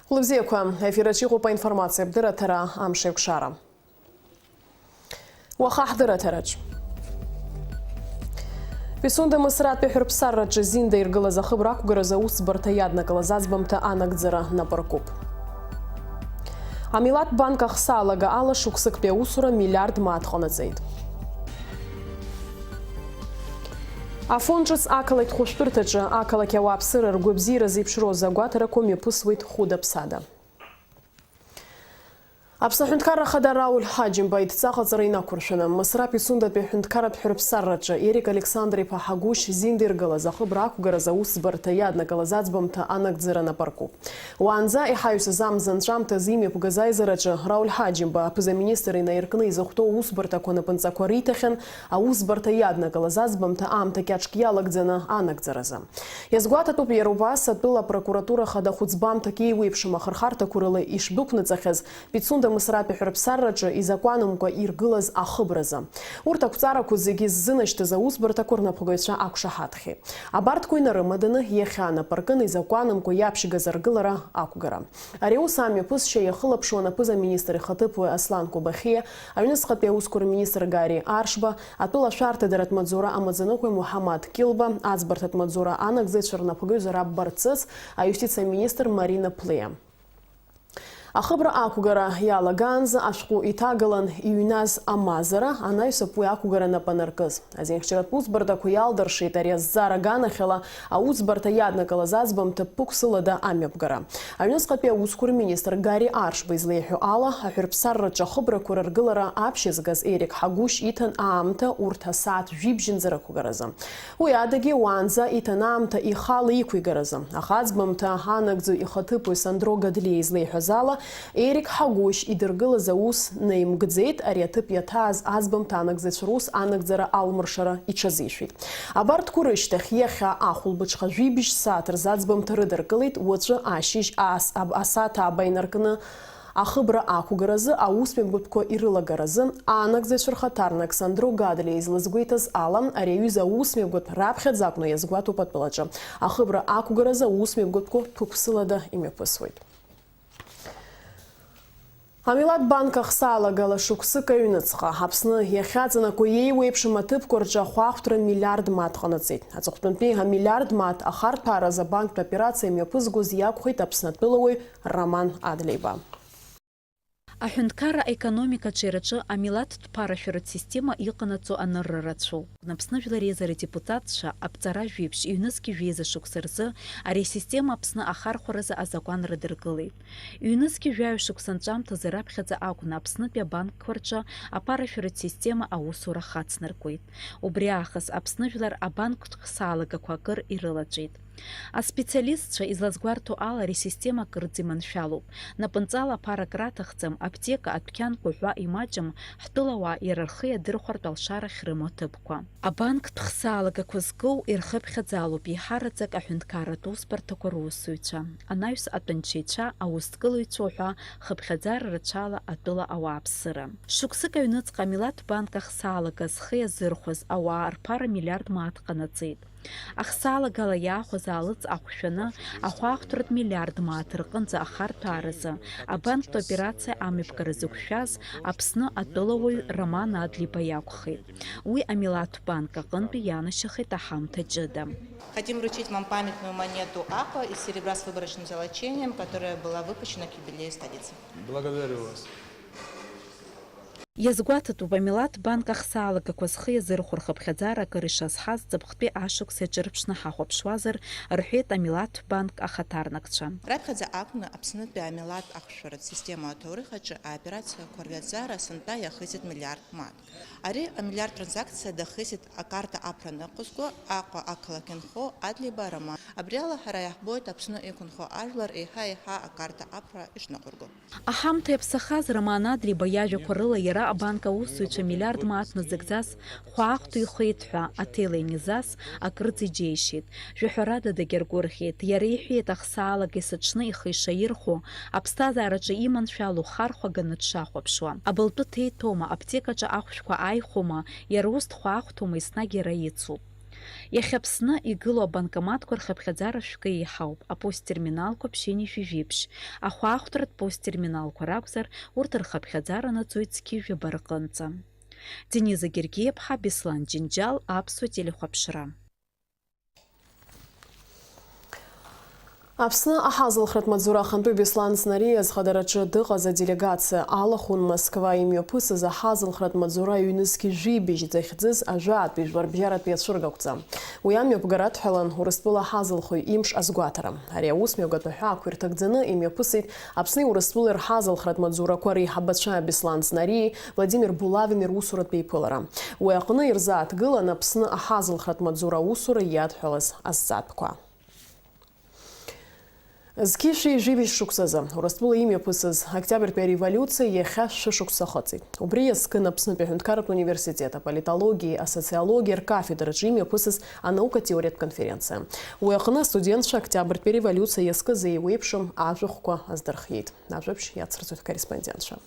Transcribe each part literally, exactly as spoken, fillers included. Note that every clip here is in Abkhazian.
Хәлыбзиақәа, ефираҿ иҟоуп аинформациа абдырраҭара, амш еиқәшара. Уаха ҳдырраҭараҿ. Пицунда Мысратәи ҳәырԥсарраҿы зинда иргылаз ахыбра ақәгаразы аусӡбарҭа иаднакылаз аӡбамҭа анагӡара напы ркуп. Амилаҭ банк ахсаалага ала шықәсыктәи аусура миллиард мааҭ ҟанаҵеит. Афон ҿыц ақалақь хәышәтәырҭаҿы ақалақь ауааԥсыра ргәабзиара зеиԥшроз агәаҭарақәа мҩаԥысуеит хәыда-ԥсада. Аԥсны Аҳәынҭқарра Ахада Рауль Ҳаџьымба идҵа ҟаҵара инақәыршәаны, Мысра Пицундатәи аҳәынҭқарратә ҳәырԥсарраҿы Ерик Александр-иԥа Ҳагәышь зинда иргылаз ахыбра ақәгаразы аусӡбарҭа иаднакылаз аӡбамҭа анагӡара напы ркуп. Уаанӡа иҳаҩсыз амза анҵәамҭазы имҩаԥгаз аизараҿы Рауль Ҳаџьымба аԥыза-министр инаиркны изыхәҭоу аусбарҭақәа напынҵақәа риҭахьан, аусбарҭа иаднакылаз аӡбамҭа аамҭа кьаҿк иалагӡаны анагӡаразы. Иазгәаҭатәуп иара убас атәыла апрокуратура хада хәыӡбамҭак еиуеиԥшым ахырхарҭақәа рыла ишдәықәнаҵахьаз Пицунда Мысратәи ҳәырԥсарраҿы изакәанымкәа иргылаз ахыбразы. Урҭ ақәҵарақәа зегьы ззынашьҭыз аусбарҭақәа рнапхгаҩцәа ақәшаҳаҭхеит. Абарҭқәа инарымаданы, иахьа анапы аркын изакәанымкәа иаԥшьгаз аргылара ақәгара. Ари аус амҩаԥысшьа иахылаԥшуан аԥыза-министр ихаҭыԥуаҩ Аслан Кобахьиа, аҩныҵҟатәи аусқәа рминистр Гари Аршба, атәыла ашәарҭадаратә маҵзура амаӡаныҟәгаҩ Муҳаммад Килба, аӡбарҭатә маҵзура анагӡаҩцәа рнапхгаҩ Зараб Барцыц, аиустициа аминистр Марина Плеа. Ахыбра ақәгара иалагаанӡа ашәҟәы иҭагалан иҩназ амазара, анаҩс ауп уи ақәгара нап анаркыз. Азинхьчаратә усбарҭақәа иалдыршеит ари азҵаара аганахьала аусбарҭа иаднакылаз аӡбамҭа ԥықәсылада амҩаԥгара. Аҩныҵҟатәи аусқәа рминистр Гари Аршба излеиҳәо ала, аҳәырԥсарраҿы ахыбрақәа рыргылара аԥшьызгаз Ерик Ҳагәышь иҭан аамҭа урҭ асааҭ жәибжьынӡа рықәгаразы. Уи адагьы уаанӡа иҭан аамҭа ихала иқәигаразы. Аха аӡбамҭа анагӡаҩ ихаҭыԥуаҩ Сандро Гадлиа излеиҳәаз ала, Ерик Ҳагәышь идыргылаз аус наимгӡеит, ари аҭыԥ иаҭааз аӡбамҭа анагӡацәа рус анагӡара алмыршара иҽазишәеит. Абарҭқәа рышьҭахь иахьа ахәылбыҽха жәибжь сааҭ рзы аӡбамҭа рыдыркылеит, уаҵәы ашьыжь аас-, аб-, асааҭ ааба инаркны ахыбра ақәгаразы, аусмҩаԥгатәқәа ирылагаразы, анагӡацәа рхаҭарнак Сандро Гадлиа излазгәеиҭаз ала, ари аҩыза аусмҩаԥгатә раԥхьаӡа акәны иазгәаҭоуп атәылаҿы. Ахыбра ақәгаразы аусмҩаԥгатәқәа ԥықәсылада имҩаԥысуеит. Амилаҭ банк ахсаалагала шықәсык аҩныҵҟа Аԥсны иахьаҵанакуа еиуеиԥшым аҭыԥқәа рҿы ахәаахәҭра миллиард мааҭ ҟанаҵеит. Аҵыхәтәантәи амиллиард мааҭ ахарҭәааразы абанктә операциа имҩаԥызгоз иакәхеит Аԥсны атәылауаҩ Роман Адлеиба. Аҳәынҭқарра аекономика аҿиараҿы амилаҭтә ԥарашәаратә система иҟанаҵо анырра рацәоуп. Аԥсны Жәлар Реизара адепутатцәа аԥҵара жәиԥшь ҩнызқьи жәеиза шықәса рзы ари асистема Аԥсны ахархәаразы азакәан рыдыркылеит. Ҩнызқьи жәаҩа шықәса анҵәамҭазы раԥхьаӡа акәны Аԥснытәи абанкқәа рҿы аԥарашәаратә система аусура хацнаркуеит. Убри аахыс Аԥсны жәлар абанктә хсаалагақәа акыр ирылаҵәеит. Аспециалистцәа излазгәарҭо ала, ари асистема акырӡа иманшәалоуп. Напынҵала аԥара акраҭахӡам, аԥҭека, адәқьанқәа ҳәа имаҷым, ҳтәылауаа иара рхы иадырхәартә алшарахь рымоу аҭыԥқәа. Абанктә хсаалагақәа зкыу ирхыԥхьаӡалоуп еиҳараӡак аҳәынҭқарратә усбарҭақәа русзуҩцәа, анаҩс атәанчеицәа, аусҭгылаҩцәа уҳәа хыԥхьаӡара рацәала атәыла ауааԥсыра. Шықәсык аҩныҵҟа амилаҭ банк ахсаалага зхы иазырхәаз ауаа рԥара миллиард мааҭ ҟанаҵеит. Ахсаалагала иаахәаз аалыҵ ахәшәаны, ахәаахәҭратә миллиард мааҭ рҟынӡа ахарҭәааразы абанктә операциа амҩаԥгара зықәшәаз Аԥсны атәылауаҩ Роман Адлеиба иакәхеит. Уи амилаҭ банк аҟынтәи ианашьахеит аҳамҭа ҷыда. Хотим вручить вам памятную монету Аква из серебра с выборочным золочением, которая была выпущена к юбилею столицы. Благодарю вас. Иазгәаҭатәуп, амилаҭ банк ахсаалагақәа зхы иазырхәо рхыԥхьаӡара акыр ишазҳаз ҵыԥхтәи ашықәс иаҿырԥшны ҳахәаԥшуазар, рҳәеит амилаҭ банк ахаҭарнакцәа. Раԥхьаӡа акәны Аԥснытәи амилаҭ ахәшәаратә система аҭоурых аҿы аоперациақәа рҩаӡара сынтәа иахысит миллиард мааҭ. Ари амиллиард транзакциа дахысит акарта аԥра аныҟәызго Аҟәа ақалақь инхо Адлеиба Роман. Абри ала ҳара иаҳбоит Аԥсны иқәынхо ажәлар еиҳа-еиҳа акарта аԥра ишныҟәырго. Аҳамҭа иаԥсахаз Роман Адлеиба иажәақәа рыла, иара абанк аусзуҩцәа миллиард мааҭ назыгӡаз хәаахәҭ ихеит ҳәа аҭел ианизас, акырӡа иџьеишьеит. Жәаҳәарада дагьаргәырӷьеит. Иара иҳәеит, ахсаалак есыҽны ихы ишаирхәо, аԥсҭазаараҿы иманшәало хархәаганы дшахәаԥшуа. Абылтәы ҭеиҭома, аԥҭекаҿы ахәшәқәа ааихәома, иара ус дхәаахәҭоума, еснагь иара ицуп. Иахьа Аԥсны игылоу абанкоматқәа рхыԥхьаӡара шәкы еиҳауп, апосттерминалқәа ԥшьынҩажәи жәиԥшь, ахәаахәҭратә посттерминалқәа ракәзар, урҭ рхыԥхьаӡара анаӡоит зқьи жәаба рҟынӡа. Дениза Гергиаԥҳа, Беслан Џьынџьал, Аԥсуа телехәаԥшра. Аԥсны аҳазылхратә маҵзура ахантәаҩ Беслан Знариа зхадараҿы дыҟаз аделегациа алахәын Москва имҩаԥысыз аҳазылхратә маҵзура ҩнызқь жәибжь захьӡыз ажәатәи жәларбжьаратәи ацәыргақәҵа. Уи амҩаԥгара адҳәалан Урыстәыла аҳазылхҩы имш азгәаҭара. Ари аусмҩа агатәы аҳәаақәа ирҭагӡаны имҩаԥысит Аԥсни Урыстәылеи рҳазылхратә маҵзурақәа реиҳабацәа Беслан Знариеи Владимир Булавини русуратә еиԥылара. Уи аҟны ирзааҭгылан Аԥсны аҳазылхратә маҵзура аусура иадҳәалаз азҵаатәқәа. Зқьи шәи жәибжь шықәсазы Урыстәыла имҩаԥысыз Октиабртәи ареволиуциа иахьа шәышықәса ахыҵит. Убри иазкын Аԥснытәи аҳәынҭқарратә университет аполитологиеи асоциологиеи ркафедраҿы имҩаԥысыз анаукатә теориатә конференциа. Уи аҟны астудентцәа Октиабртәи ареволиуциа иазкыз еиуеиԥшым ажәахәқәа аздырхиеит. Ажәабжь иацырҵоит ҳкорреспондентцәа.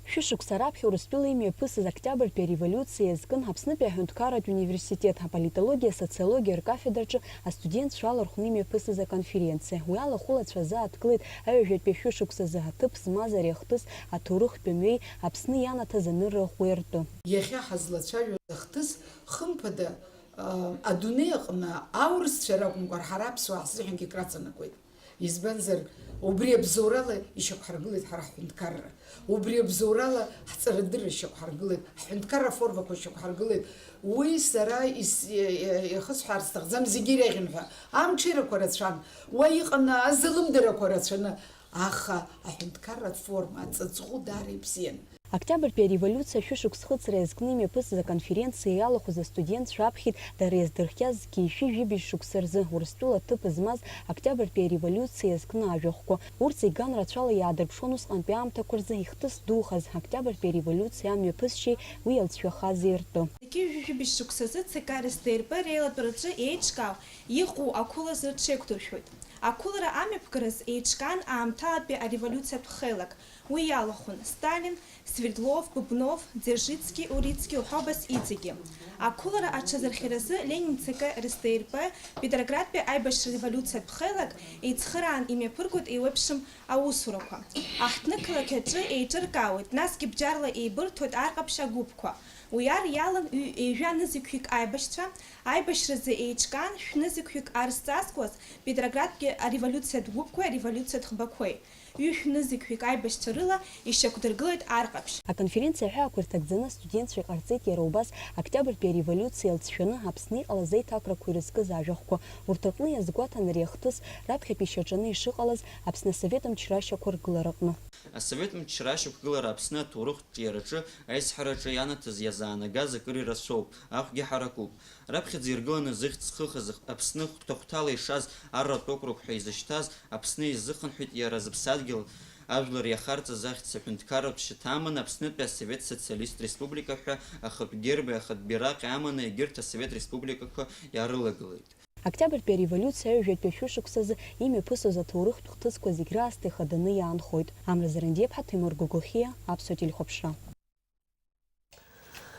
Шәышықәса раԥхьа Урыстәыла имҩаԥысыз Октиабртәи ареволиуциа иазкын Аԥснытәи аҳәынҭқарратә университет аполитологиа асоциологиа ркафедраҿы астудентцәа алархәны имҩаԥысыз аконференциа. Уи алахәылацәа азы ааҭгылеит аҩажәатәи ашәышықәсазы аҭыԥ змаз ари ахҭыс аҭоурыхтә мҩеи Аԥсны ианаҭаз анырра ӷәӷәеи ртәы. Иахьа ҳазлацәажәоз ахҭыс, хымԥада, а, адунеи аҟны аурысцәа ракәымкәа, ҳара аԥсуаа ҳзыҳәангьы краҵанакуеит. Избанзар, убри абзоурала ишьақәҳаргылеит ҳара ҳҳәынҭқарра. Убри абзоурала ҳҵарадырра ишьақәҳаргылеит, ҳҳәынҭқарра аформақәа ишьақәҳаргылеит. Уи сара ис-, иахысҳәаарц сҭахӡам, зегьы иреиӷьын ҳәа. Амҽеирақәа рацәан, уа иҟан азалымдарақәа рацәаны, аха аҳәынҭқарратә форма аҵаҵӷәы даара ибзиан. Октиабртәи ареволиуциа шәышықәс хыҵра иазкны имҩаԥысыз аконференциа иалахәыз астудентцәа аԥхьеит дара иаздырхиаз зқьи шәи жәибжь шықәса рзы Урыстәыла аҭыԥ змаз Октиабртәи ареволиуциа иазкны ажәахәқәа. Урҭ зегь ганрацәала иаадырԥшуан усҟантәи аамҭақәа рзы ихҭыс духаз Октиабртәи ареволиуциа амҩаԥысшьеи уи иалҵшәахази ртәы. Зқьи жәи жәибжь шықәсазы Ц К Р С Д Р П реилатәараҿы еиҿкаау иҟоу ақәылаз рҽеиқәдыршәоит. Ақәылара амҩаԥгараз еиҿкаан аамҭалатәи ареволиуциатә хеилак. Уи иалахәын Сталин, Свердлов, Бубнов, Дзержински, Урицки уҳәа убас иҵегьы. Ақәылара аҽазырхиаразы Ленин Ц К Р С Д Р П Петроградтәи аибашьра револиуциатә хеилак еицхыраан имҩаԥыргоит еиуеиԥшым аусурақәа. Аҳҭнықалақь аҿы еиҿыркаауеит, насгьы бџьарла еибырҭоит арҟаԥшь агәыԥқәа. Уи ар иалан ҩ-, ҩажәа нызқьҩык аибашьцәа, аибашьразы еиҿкаан шә-нызқьҩык ар зҵазкуаз Петроградтәи ареволиуциатә гәыԥқәеи ареволиуциатә ӷбақәеи. Ҩышә нызқьҩык аибашьцәа рыла ишьақәдыргылеит арҟаԥшь. Аконференциа аҳәаақәа ирҭагӡаны астудентцәа иҟарҵеит иара убас Октиабртәи ареволиуциа иалҵшәаны Аԥсны иҟалаз аиҭакрақәа ирызкыз ажәахәқәа. Урҭ рҟны иазгәаҭан ари ахҭыс раԥхьатәи шьаҿаны ишыҟалаз Аԥсны асовет мчра ашьақәыргылараҟны. Асовет мчра ашьақәгылара Аԥсны аҭоурыхтә ҿиараҿы, аизҳараҿы ианаҭаз иазаанагаз акыр ирацәоуп, ахәгьы ҳаракуп. Раԥхьаӡа иргыланы зыхьӡ зхыхыз Аԥсны хәҭа-хәҭала ишаз арратә округ ҳәа изышьҭаз Аԥсны изыхынҳәит иара зыԥсадгьыл ажәлар иахарҵаз ахьӡ аҳәынҭқарратә шьаҭа аманы Аԥснытәи Асовет Социалисттә Республика ҳәа ахатә герби ахатә бираҟи аманы егьырҭ асовет республикақәа иаарылагылеит. Октиабртәи ареволиуциа ҩажәатәи ашәышықәсазы имҩаԥысуаз аҭоурыхтә хҭысқәа зегь раасҭа ихаданы иаанхоит. Амра Зарандиаԥҳа, Ҭемыр Гогохиа, Аԥсуа телехәаԥшра.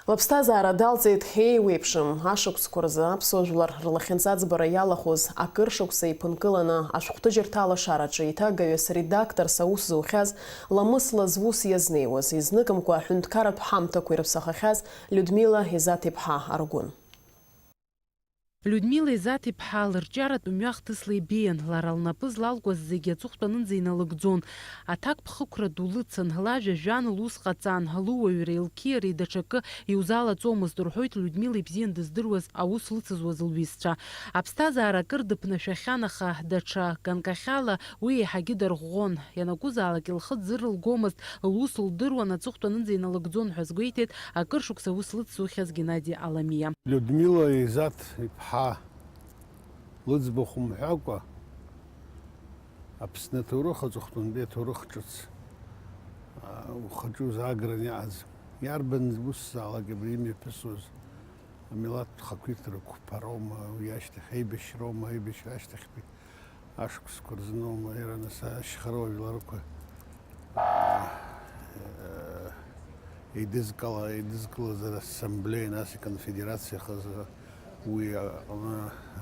Лыԥсҭазаара далҵит еиуеиԥшым ашықәсқәа рзы аԥсуа жәлар рлахьынҵа аӡбара иалахәыз акыр шықәса иԥынкыланы ашәҟәҭыжьырҭа алашараҿы еиҭагаҩыс редакторс аус зухьаз, ламысла зус иазнеиуаз, изныкымкәа аҳәынҭқарратә ҳамҭақәа ирыԥсахахьаз Людмила Изат-иԥҳа Аргәын. Людмила Изат-иԥҳа лырҿиаратә мҩа хҭысла ибеиан, лара лнапы злалкуаз зегьы аҵыхәтәанынӡа иналыгӡон. Аҭакԥхықәра ду лыцын, лажәа жәан, лус ҟаҵан, лыуаҩреи лқьиареи даҽакы иузалаҵомызт, рҳәоит Людмила ибзиан дыздыруаз аус лыцызуаз лҩызцәа. Аԥсҭазаара акыр дыԥнашәахьан, аха даҽа ганкахьала уи еиҳагьы дарӷәӷәон. Ианакәызаалак лхы дзырылгомызт, лус лдыруан, аҵыхәтәанынӡа иналыгӡон ҳәа азгәеиҭеит акыр шықәса аус лыцзухьаз Геннади Аламиа. Людмила Изат-иԥҳа лыӡбахә мҳәакәа, Аԥсны аҭоурых, аҵыхәтәантәи аҭоурых ҿыц, а, ухаҿы узааграны иҟаӡам. Иарбан усзаалак абри имҩаԥысуаз амилаҭтә хақәиҭра қәԥароума, уи ашьҭахь аибашьроума, аибашьра ашьҭахьтәи ашықәсқәа рзыноума, иара нас ашьхаруа жәларқәа, аа, Еидызкыла-, еидызкылаз ассамблеи, нас иконфедерациа хазы уи, а,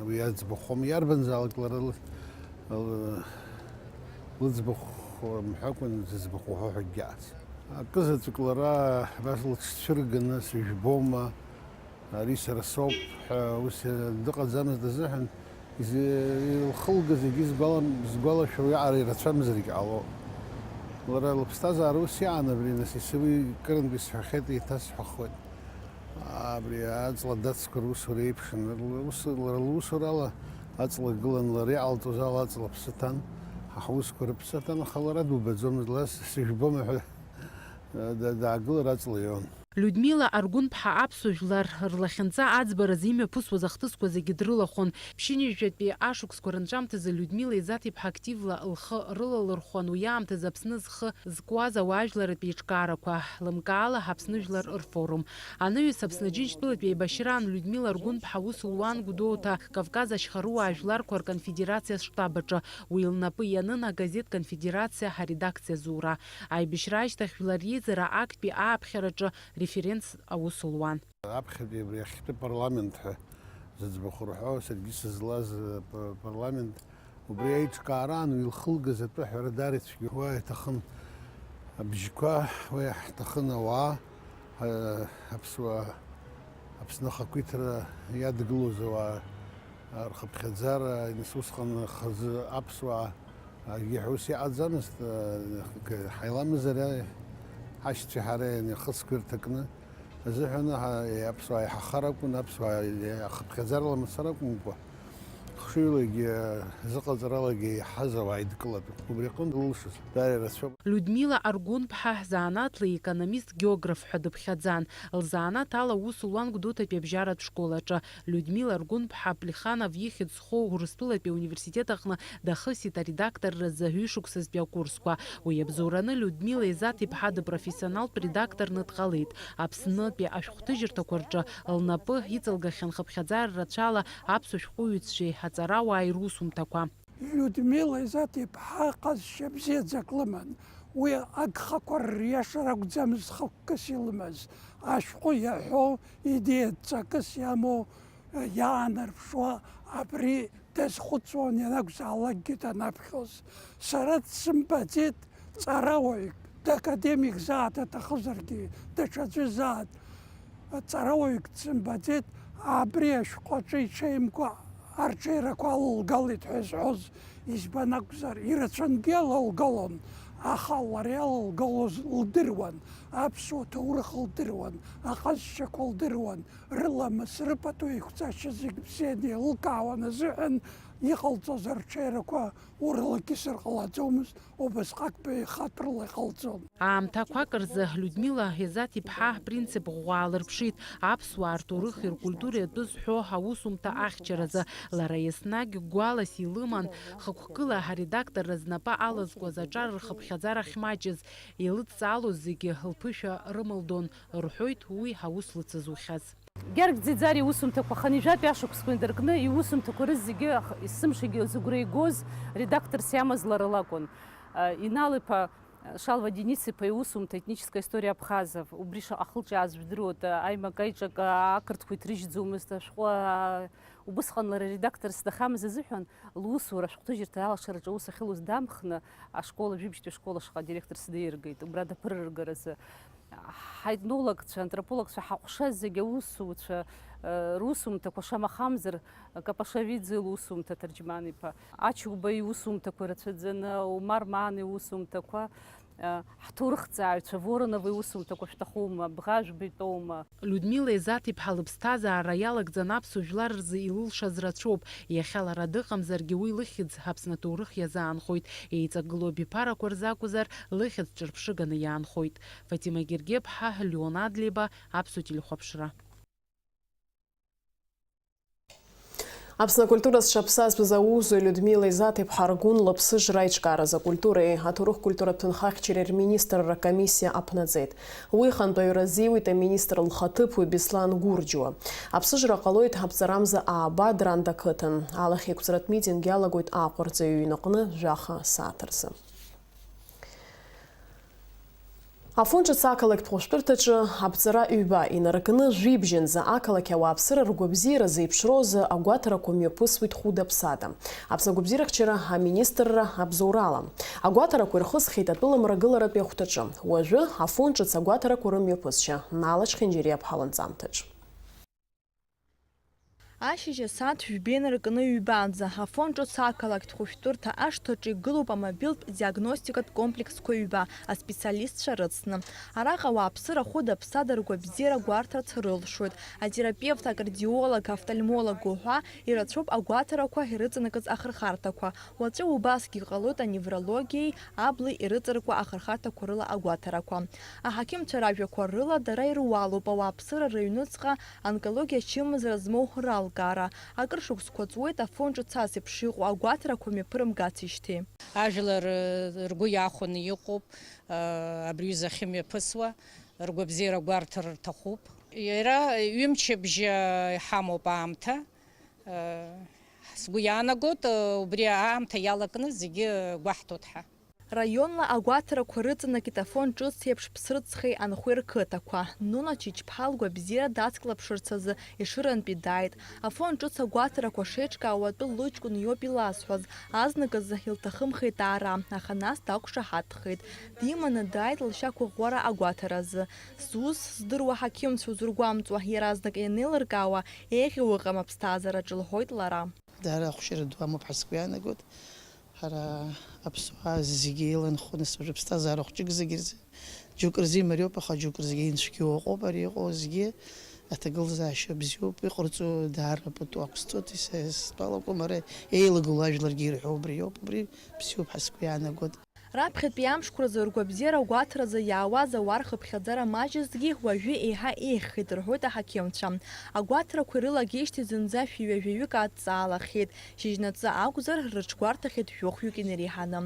уи аӡбахә аума, иарбанзаалак лара л-, л-, лыӡбахә мҳәакәан зыӡбахә уҳәо ҳәа акгьы ыҟаӡам. Акызаҵәык лара абас лыҽцәырганы, сыжәбома, ари сара соуп ҳәа ус дыҟаӡамызт азыҳәан, изы-, илхылгаз зегьы згәала-, згәалашәо уиаҟара ирацәамзаргьы ҟалоит. Лара лыԥсҭазаара ус иаан абри, нас, ес-, уи кырынтә исҳәахьеит, еиҭасҳәахуеит. Абри аҵла дацқәа русура еиԥшын. Лус-, лара лусурала аҵла гылан, лара иҟалҵоз ала аҵла аԥсы ҭан. Ҳа ҳусқәа рыԥсы аҭан, аха лара дубаӡомызт, лас сыжәбома ҳәа, да-, даагылар аҵла ион. Людмила Аргәынԥҳа аԥсуа жәлар рлахьынҵа аӡбаразы имҩаԥысуаз ахҭысқәа зегьы дрылахәын. Ԥшьынҩажәатәи ашықәсқәа рынҵәамҭазы Людмила Изаҭ-иԥҳа активла лхы рылалырхәуан уи аамҭазы Аԥсны зхы зкуаз ауаажәларратә еиҿкаарақәа. Лымкаала Аԥсны жәлар рфорум. Анаҩс Аԥсны Џьынџьтәылатәи еибашьраан Людмила Аргәынԥҳа аус луан Гәдоуҭа Кавказ ашьхаруаа жәларқәа рконфедерациа аштаб аҿы. Уи лнапы ианын агазеҭ Конфедерациа аредакциа зура. Аибашьра ашьҭахь жәлар реизара актәи ааԥхьараҿы референтс аус луан. Аԥхьатәи абри ахьтәы парламент ҳәа зыӡбахә рҳәо, саргьы сызлаз, э, п-, парламент, убри аиҿкаараан уи илхылгаз атәы аҳәара даара ицәгьоуп. Уа иҭахын абжьқәа, уа иаҳҭахын ауаа, э, аԥсуаа, Аԥсны ахақәиҭра иадгылоз ауаа, э, рхыԥхьаӡара, нас усҟан хазы аԥсуаа, э, егьи ҳәа ус иҟаӡамызт, э, ҳаиламызар, э, ҳашьцәеи ҳареи, э, хысқәа ирҭакны, азыҳәан ҳа-, аԥсуаа иҳахар акәын, аԥсуаа ахыԥхьаӡарала мацара акәымкәа, хшыҩлагьы, зыҟаҵаралагьы иаҳаз ауаа идкылатәын. Убри аҟынтә илылшоз даара ирацәоуп. Людмила Аргәынԥҳа занааҭла економист-географ ҳәа дыԥхьаӡан. Лзанааҭ ала аус луан Гәдоуҭатәи абжьаратә школ аҿы. Людмила Аргәынԥҳа Плеханов ихьӡ зхоу Урыстәылатәи ауниверситет аҟны дахысит аредакторразы ҩышықәсазтәи акурсқәа. Уи иабзоураны Людмила Изаҭ-иԥҳа дыпрофессионалтә редакторны дҟалеит. Аԥснытәи ашәҟәҭыжьырҭақәа рҿы лнапы иҵалгахьан хыԥхьаӡара рацәала аԥсуа шәҟәыҩҩцәеи аҵарауааи русумҭақәа. Людмила Изаҭ-иԥҳа ҟазшьа бзиаӡак лыман. Уи агхақәа рриашара акәӡамызт, хықәкыс илымаз, ашәҟәы иаҳәо, идеиа ҵакыс иамоу, иаанарԥшуа, абри дазхәыцуан ианакәзаалакгьы данаԥхьоз. Сара дсымбаӡеит ҵарауаҩык, дакадемик зааҭ аҭахызаргьы, даҽаӡәы зааҭ ҵарауаҩык дсымбаӡеит, абри ашәҟәаҿы иҽеимкәа арҽеирақәа алылгалеит ҳәа зҳәоз, избан акәзар, ирацәангьы алылгалон, аха лара иалылгалоз лдыруан, аԥсуа ҭоурых лдыруан, аҟазшьақәа лдыруан, рыламыс, рыпату еиқәҵашьа зегь бзианы еилылкаауан азыҳәан, иҟалҵоз арҽеирақәа уралакьысыр ҟалаӡомызт, убасҟак баҩхатәрала иҟалҵон. Аамҭақәак рзы Людмила Изаҭ-иԥҳа принцип ӷәӷәа аалырԥшит, аԥсуаа рҭоурыхи ркультуреи атәы зҳәо аусумҭа ахьчаразы. Лара еснагь гәалас илыман, хықәкыла аредакторра знапы алазкуаз аҿар рхыԥхьаӡара ахьмаҷыз, илыдҵалоз зегьы лԥышәа рымылдон, рҳәоит уи аус лыцызухьаз. Георги Ӡиӡариа иусумҭақәа хынҩажәатәи ашықәсқәа инаркны, иусумҭақәа рызегьы ах-, есымшагьы зыгәра игоз редакторс иамаз лара лакәын. Инал-иԥа, Шалва Денис-иԥа иусумҭа «Этническая история абхазов», убри шаҟа хылҿиааз жәдыруада, аимак-аиҿак ақырҭқәа иҭрыжьӡомызт, ашәҟәы, аа, убысҟан лара редакторс дахьамаз азыҳәан, лусура ашәҟәҭыжьырҭа алашараҿы аус ахьылуаз дамхны, ашкол, ажәибжьтәи ашкол ашҟа адиректорс днаиргеит, убра даԥырыргаразы. Ҳаетнологцәа, антропологцәа ҳаҟәшаз зегьы аусуцәа, э, русумҭақәа, шамахамзар, Капашавиӡе лусумҭа, Ҭарџьман-иԥа, Ачуба иусумҭақәа рацәаӡаны, Умар Маан иусумҭақәа, э, ҳҭоурыхҭҵааҩцәа, Воронов иусумҭақәа шәҭахума, Бӷажәба итәоума? Людмила Изаҭ-иԥҳа лыԥсҭазаара иалагӡан аԥсуа жәлар рзы илылшаз рацәоуп. Иахьа лара дыҟамзаргьы, уи лыхьӡ Аԥсны аҭоурых иазаанхоит. Еиҵагылоу абиԥарақәа рзы акәзар, лыхьӡ ҿырԥшыганы иаанхоит. Фатима Гергеԥҳа, Леон Адлеиба, Аԥсуа телехәаԥшра. Аԥсны акультура зҽаԥсазтәыз аусзуҩ Людмила Изаҭ-иԥҳа Аргәын лыԥсыжра аиҿкааразы акультуреи аҭоурых-культуратә ҭынхахьчареи рминистрра комиссиа аԥнаҵеит. Уи хантәаҩы разиуит аминистр лхаҭыԥуаҩ Беслан Гурџьуа. Аԥсыжра ҟалоит аԥҵарамза ааба Дранда ақыҭан. Алахьеиқәҵаратә митинг иалагоит Аҟәа арҵаҩы иҩнаҟны жәаха сааҭ рзы. Афон ҿыц ақалақьтә хәышәтәырҭаҿы аԥҵара ҩба инаркны, жәибжьынӡа ақалақь ауааԥсыра ргәабзиара зеиԥшроу азы агәаҭарақәа мҩаԥысуеит хәыда-ԥсада. Аԥсны агәабзиарахьчара аминистрра абзоурала. Агәаҭарақәа ирхысхьеит атәыла мрагыларатәи ахәҭаҿы. Уажәы Афон ҿыц агәаҭарақәа рымҩаԥысшьа, Нала Чхинџьариа-ԥҳа ланҵамҭаҿ. Ашьыжь асааҭ жәба инаркны ҩбанӡа, Афон ҿыц ақалақьтә хәышәтәырҭа ашҭаҿы игылоуп амобилтә диагностикатә комплексқәа ҩба, аспециалистцәа рыцны. Араҟа ауааԥсыра хәыда-ԥсада ргәабзиара гәарҭарц рылшоит. Атерапевт, акардиолог, офтальмолог уҳәа ирацәоуп агәаҭарақәа ирыҵанакыз ахырхарҭақәа. Уаҵәы убасгьы иҟалоит аневрологиеи аблеи ирыҵаркуа ахырхарҭақәа рыла агәаҭарақәа. Аҳақьымцәа ражәақәа рыла, дара ируалуп ауааԥсыра рыҩнуҵҟа онкологиа ачымазара змоу ралкаара. Акыр шықәсқәа ҵуеит Афон ҿыц ас еиԥш иҟоу агәаҭарақәа мҩаԥырымгацижьҭеи. Ажәлар, э, ргәы иахәаны иҟоуп, э, абри аҩыза ахьымҩаԥысуа, ргәабзиара гәарҭар рҭахуп. Иара ҩымчыбжьа иҳамоуп аамҭа. Э, сгәы иаанагоит, э, убри аамҭа иалакны зегьы гәаҳҭоит ҳәа. Раионла агәаҭарақәа рыҵанакит Афон ҿыц еиԥш Ԥсрыцхеи Анхәеи рқыҭақәа. Нуна Чичԥҳа лгәабзиара дацклаԥшырц азы Ешырантәи дааит. Афон ҿыц агәаҭарақәа шеиҿкаауа атәы лыҷкәын иоуп илазҳәаз. Азныказы илҭахымхеит аара, аха нас дақәшаҳаҭхеит. Диманы дааит лшьақәыӷәӷәара агәаҭаразы. Зус здыруа ҳақьымцәа узыргәамҵуа, иаразнак ианеилыркаауа, еиӷьу ыҟам аԥсҭазаараҿы, лҳәоит лара. Даара ахәшьара ду амоуп ҳәа сгәы иаанагоит. Ҳара аԥсуаа зегьы еиланхо, нас, уажәы аԥсҭазаара хәҷык зегьы рзы, џьоук рзы имариоуп, аха џьоук рзы инцәгьоу ыҟоуп, ари иҟоу зегьы аҭагылазаашьа бзиоуп, иҟарҵо даара пату ақәсҵоит, ис-, исҭалақәом, ара еилагылоу ажәларгьы ирҳәо убри иоуп, убри бзиоуп ҳәа сгәы иаанагоит. Раԥхьатәи амшқәа рзы ргәабзиара агәаҭаразы иаауаз ауаа рхыԥхьаӡара маҷызҭгьы уажәы еиҳа еиӷьхеит, рҳәоит аҳақьымцәа. Агәаҭарақәа ирылагеижьҭеи зынӡа шәи ҩажәаҩык адҵаалахьеит. Шьыжьнаҵы акәзар, рыҽгәарҭахьеит жәохәҩык инареиҳаны.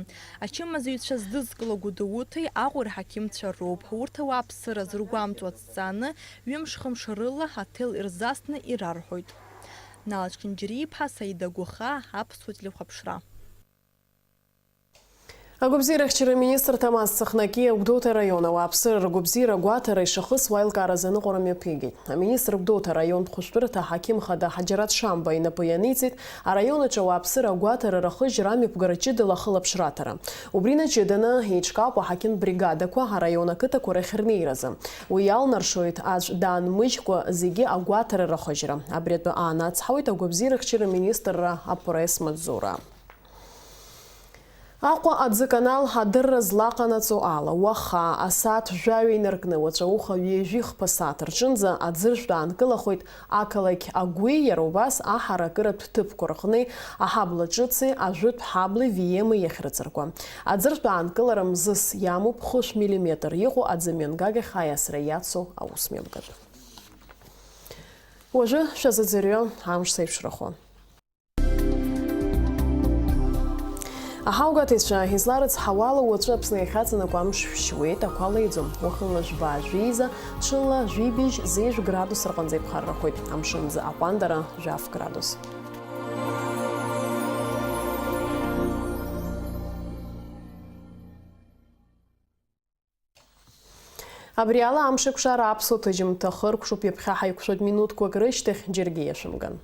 Ачымазаҩцәа здызкыло Гәдоуҭеи Аҟәеи рҳақьымцәа роуп. Урҭ ауааԥсыра зыргәамҵуа адҵааны, ҩымш-хымш рыла аҭел ирзасны ирарҳәоит. Нала Чхинџьариа-иԥҳа, Саида Гәыхаа, Аԥсуа телехәаԥшра. Агәабзиарахьчара аминистр Ҭамаз Цыхнаки Гәдоуҭа араион ауааԥсыра ргәабзиара агәаҭара ишахысуа аилкааразы аныҟәара мҩаԥигеит. Аминистр Гәдоуҭа араионтә хәышәтәырҭа аҳақьым хада Ҳаџьараҭ Шамба инапы ианиҵеит араион аҿы ауааԥсыра агәаҭара рахыжьра амҩаԥгара ҷыдала ахылаԥшра аҭара. Убри наҷыданы еиҿкаауп аҳақьымтә бригадақәа араион ақыҭақәа рахь рнеиразы. Уи иалнаршоит аӡә даанмыжькәа зегьы агәаҭара рахыжьра. Абри атәы аанацҳауеит агәабзиарахьчара аминистрра апресс-маҵзура. Аҟәа аӡыканал адырра злаҟанаҵо ала, уаха, асааҭ жәаҩа инаркны, уаҵәауха ҩажәи хԥа сааҭ рҿынӡа аӡыршәтә аанкылахоит ақалақь Агәи, иара убас аҳаракыратә ҭыԥқәа рҟни аҳабла ҿыци ажәытә ҳабли Виеми иахьрыҵаркуа. Аӡыртә аанкылара мзызс иамоуп хышә миллиметр иҟоу аӡы мҩангагахь аиасра иацу аусмҩаԥгатә. Уажәы шәазыӡырҩы амш зеиԥшрахо. Аҳаугәаҭаҩцәа, изларыцҳауала, уаҵәы Аԥсны иахьаҵанакуа амш шәшьуеит, ақәа леиӡом. Уахынла жәба-жәеиза, ҽынла жәибжь-зежә градус рҟынӡа иԥхаррахоит. Амшын аӡы аҟәандара жәаф градус. Абри ала амш еиқәшара аԥсуа ҭыжьымҭа хыркәшоуп, ҩаԥхьа ҳаиқәшәоит минуҭқәак рышьҭахь, џьаргьы иашәымган.